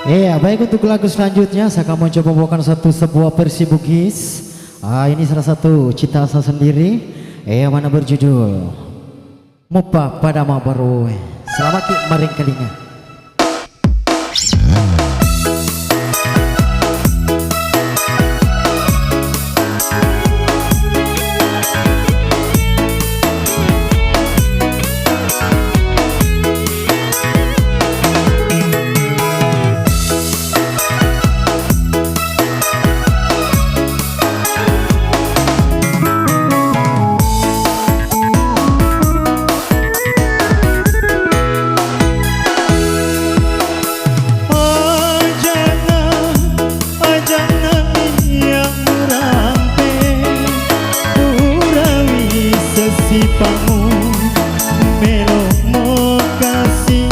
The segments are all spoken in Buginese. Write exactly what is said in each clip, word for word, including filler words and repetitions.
Iya, baik, untuk lagu selanjutnya, saya akan mencoba bawakan satu sebuah versi Bugis. Ah, ini salah satu ciptaan saya sendiri. Iya, mana berjudul Mupa Pada Mabbaroe. Selamat ki maring kalinga. Ajanna, ajanna iya murampe, purawi sesipa'mu, melo mokasi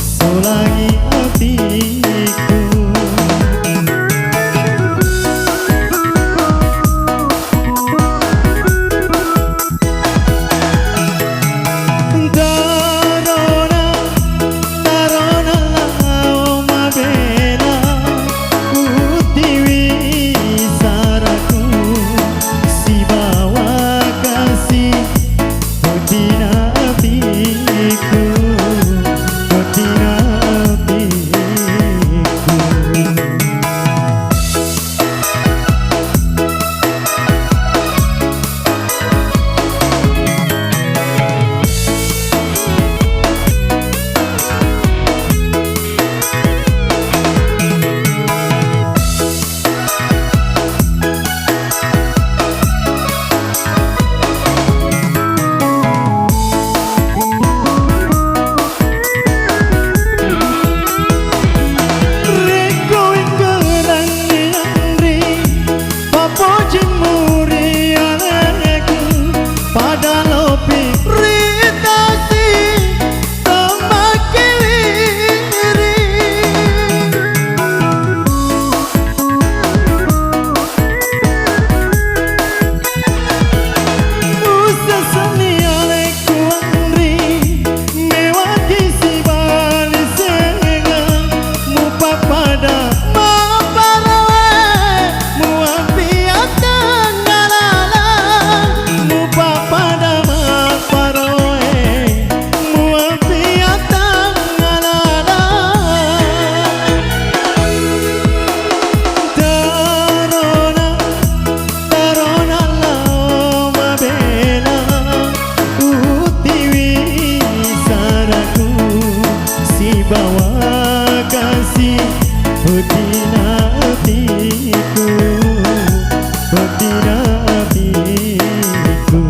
solangi atiku. Tarona, tarona lao mabela, utiwi saraku sibawa kasi, poddina atiku, poddina atiku. Rekko engkaranni anri, papojimmu ri aleku, pada lopi ri tasi, tommakkiliri. Usesenni alekku anri, mewaki sibali senga, mupappada mapparoe, muampi attangalala, mupappada mapparoe, muampi attangalala. Tarona, tarona lao mabela, utiwi saraku sibawa kasi, poddina atiku, poddina atiku.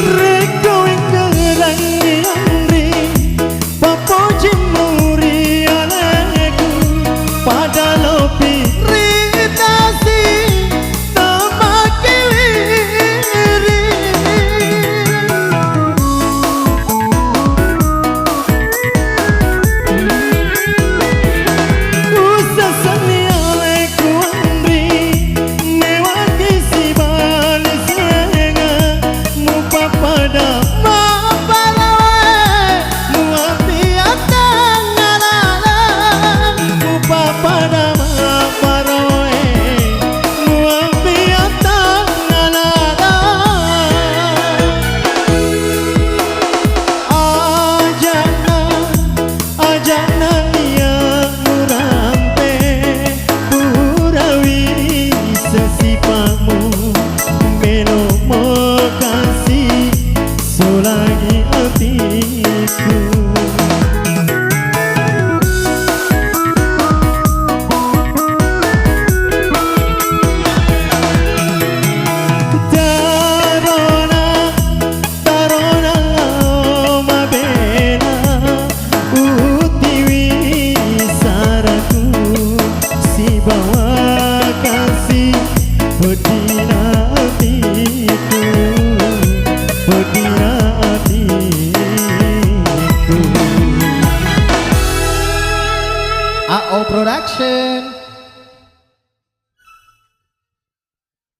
Rekko engkaranni anri, papojimmu ri aleku, pada lopi ri tasi, tommakkiliri. Usesenni alekku anri, mewaki sibali senga, mupappada mapparoe, muampi attangalala, mupappada mapparoe, muampi attangalala. Ajanna, ajanna iya murampe, purawi sesipa'mu, melo mokasi solangi atiku. Tarona, tarona lao mabela, utiwi A O Production.